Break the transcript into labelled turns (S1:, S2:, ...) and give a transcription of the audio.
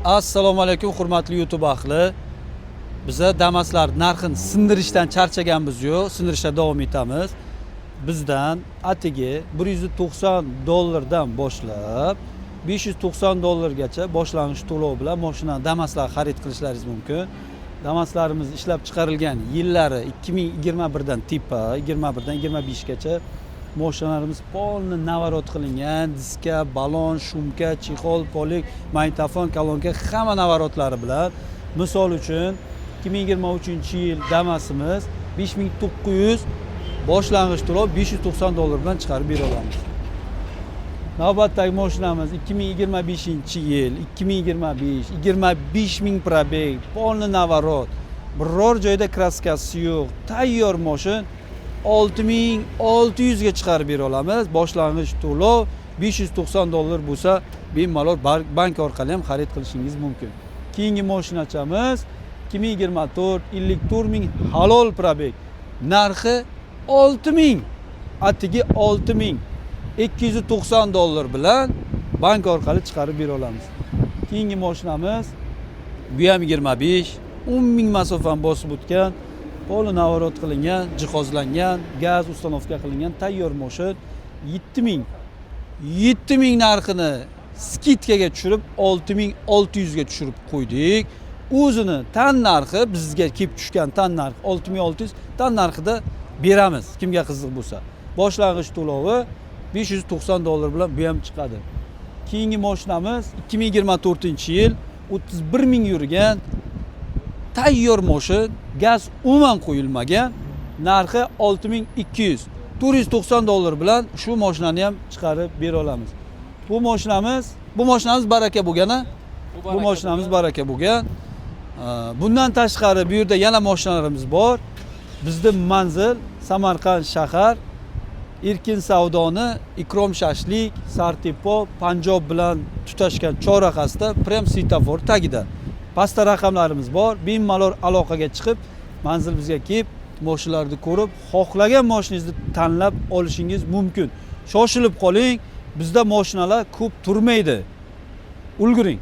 S1: Assalomu alaykum, hurmatli YouTube ahli. Biza Damaslar narxini sindirishdan charchaganmiz yo'q, sindirishda davom etamiz. Bizdan atigi 190 dollardan boshlab 590 dollargacha boshlang'ich to'lov bilan mashina Damaslar xarid qilishlaringiz mumkin. Damaslarimiz ishlab chiqarilgan yillari 2021 dan tepa, 21 dan 25 gacha mashinalarimiz полный наворот qilingan, diska, balon, шумка, чехол, полик, magnitofon, kolonka, hamma наворот lari bilan. Misol uchun, 2023 yil Damasimiz 5900, boshlang'ich to'lov 590 dollar bilan chiqarib bera olamiz. Navbatdagi mashinamiz 2025 yil, 2025, 25 ming пробег, полный наворот, biror joyda краска si yo'q, tayyor moshin, 6600 ga chiqarib bera olamiz. Boshlang'ich to'lov 590 dollar bo'lsa, bemalol bank orqali ham xarid qilishingiz mumkin. Keyingi mashinachamiz 2024, 54 ming halol пробег, narxi 6000, atigi 6290 dollar bilan bank orqali chiqarib bera olamiz. Keyingi mashinamiz, bu ham 25, 10 ming masofani bosib o'tgan, полный наворот qilingan, jihozlangan, gaz установка qilingan tayyor moshin, 7000, 7000 narxini скидка ga tushirib, 6600 ga tushirib qo'ydik. O'zini tan narxi, bizga kelib tushgan tan narxi 6600, tan narxida beramiz. Kimga qiziq bo'lsa, boshlang'ich to'lovi 590 dollar bilan bu ham chiqadi. Keyingi mashinamiz 2024 yil, 31 ming yurgan tayyor moshin, gaz umuman qo'yilmagan, narxi 6200, 490 dollar bilan shu mashinani ham chiqarib bera olamiz. Bu mashinamiz baraka bo'lgan a, bu mashinamiz baraka bo'lgan. Bundan tashqari, bu yerda yana mashinalarimiz bor. Bizni manzil: Samarqand shahar, Erkin savdoni Ikrom shashlik, Sartepo, Panjob bilan tutashgan chorrahasida, prям svetofor tagida. Pastda raqamlarimiz bor, bemalol aloqaga chiqib, manzilimizga kelib, mashinalarni ko'rib, xohlagan mashinangizni tanlab olishingiz mumkin. Shoshilib qoling, bizda mashinalar ko'p turmaydi, ulguring.